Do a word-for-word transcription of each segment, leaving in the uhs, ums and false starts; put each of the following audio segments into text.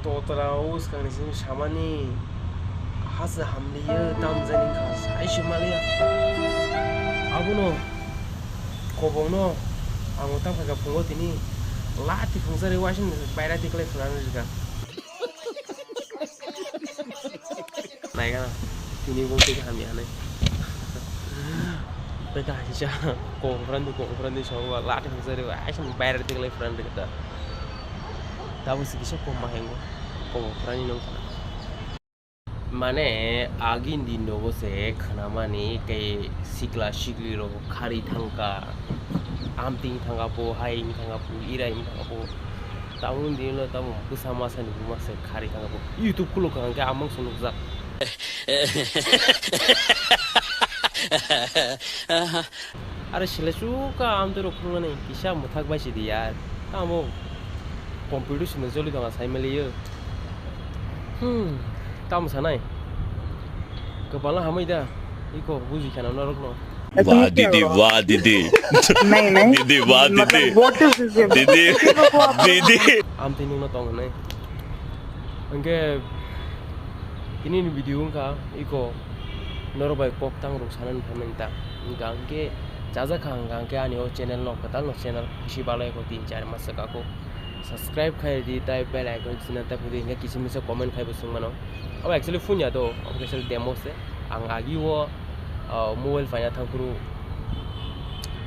Kotora o swkangni simi samani hasa hamliyo tamjani kha sai se maliya. Abono kobongno ang tang phaikha phungo tini lati phungsari waising baira tiklai phunani rwkha. Naigana tini bung tei hamya hanai. Tei kaisa kobong phrandi kobong phrandi sobo lati phungsari waising baira tiklai phunani rwkha. Tabuk se kisa kom ma hengo kobong phrani nung khana. Mane agini din rogo se khnamani tei sikla sikli rok khari thangkha, amtwi thangkha po, hai thangkha po, irai thangkha po. Tabuk din lo tabuk bwsa masa ni buma se khari thangkha po. YouTube khuluk kha hwnkhe amang se nukjak. Are sile chuka amtwi rok khuluknani kisa mwthak bai sidi yar. Tamo competition no joli tonga sai maliyo. Hmm, tamo sanai. Kwpala hamai da. Iko buji khana norok no. Wah, didi, wah, didi. नहीं, नहीं। Didi, wah, didi। मतलब, what is this? Didi, didi। Amtwi nungno tong hinai. Hwnkhe tini ni video wngkha iko norok bai kok tang rok sanani phaimani ta. Hwnkha hwnkhe chajakha hwnkha hwnkhe ani o channel no kwtal no channel bisi balai ko tin char mas kako. Subscribe khai di tai bell icon sina ta phudi hwnkhe kisa misa comment khai bo swng mano. Abo actually phone ya do, abo kaisa demo se. Ang agi o, ah, mobile paina thang phuru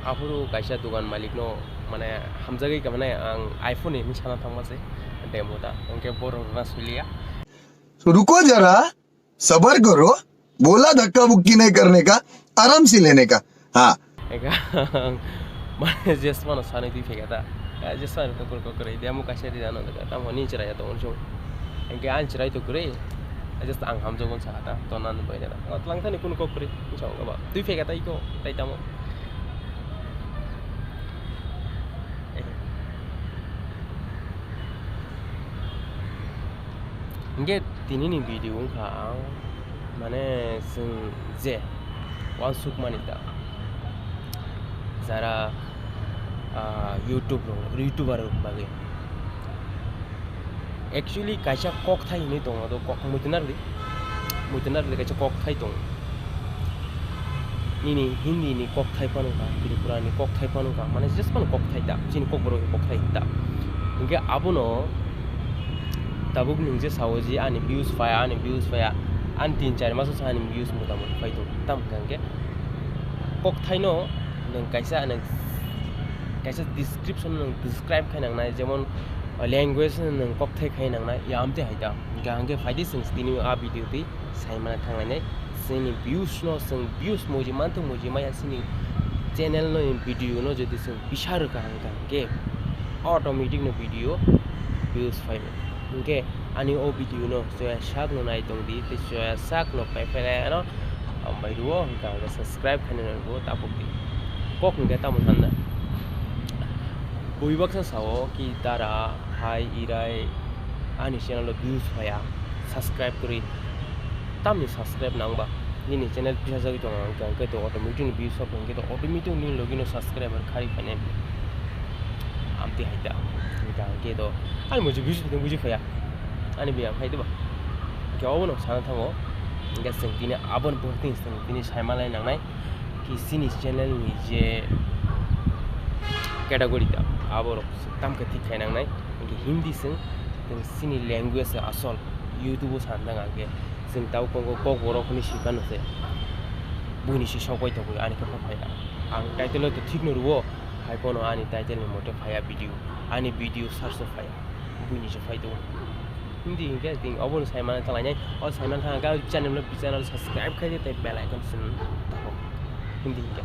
aphuru kaisa dogan malik no mane hamjagwi ka mane ang iPhone ni hinwi sana thangma se demo ta. Hwnkhe borok rwna suliya. रुको जरा, सबर करो, बोला धक्का मुक्की नहीं करने का, आराम से लेने का। हाँ। Eka, mane jesmano sanwi twi phekha ta. Ya, jesmano kokor kokor, dia mu kaisa di dano daga. Tamo ni chwrai ya tong jong. Engke an chwrai to kwrwi. Just ang hamjakgo sa ta. To nan bai da. O tlang thani kun kokri. Jong ba. Twi phekha ta iko, tai tamo. Engke tini ni video wngkha ang. Mane chwng je uansukmani ta jara, ah, YouTube rok, YouTuber rok bagwi. Actually kaisa kokthai hinwi tongo, do kok muitu narwdi, muitu narwdi kaisa kokthai tongo. Nini Hindi ni kokthai phano wngkha, Tripura ni kokthai phano wngkha, mane just phano kokthai ta, chini kokborok ni kokthai ta. Hinkhe abono tabuk nwng je sao je ani views phaya, ani views phaya, ani tin char maso sa ani views mota moti phai tongo. Tamo hwnkha hwnkhe kokthaino nwng kaisa, nwng kaisa description nwng describe khai nangnai, jemon language no nwng kokthai khai nangnai, ya amtwi hai ta. Hwnkha hwnkhe phaidi chwng tini a video twi saimana thanglainai. Chini views no chwng views muji manthok muji maya chini channel no video no jodi chwng bisa rwkha hwnkha hwnkhe automatic no video views phai. Hwnkhe ani o video no chwya sak no nai tong di tei chwya sak no pai phai lai ano hambai rwo hwnkha hwnkhe subscribe khaina rwo tabuk di. Kok hwnkhe tamo sanna. Bui baksa sao ki dara hai irai ani channel o views phaya, subscribe kwrwi. Tamni subscribe nang ba? Nini channel pisa jagwi tongo, hwnkhe, hwnkhe to automatic ni views rok hwnkhe to automatic nini logi no subscriber khari phainai. Amtwi hai ta. Hwnkhe, hwnkhe to ani muji views tong buji phaya. Ani biyang hai diba? Hwnkhe obono sana thango. Hwnkhe chwng tini aboni pore chwng tini sai malai nangnai. Ki chini channel ni je category ta, aborok tamkhe thik khai nangnai. Hwnkhe Hindi chwng, chwng chini language asol YouTube o san jang ang khe. Chwng tabuk kok, kok borok hwnwi swi phano se. Buini se sok bai tongwi ani khe phano phai ang title o to thik no rwo, hai phano ani title ni mote phaiya video, ani video search o phaiya, buini se phai tongo. Hindi hinkhe chwng obono sai mano thanglainai, o sai mano thangkhe channel no, channel subscribe khai di tei bell icon se tabuk. Hindi hinkhe.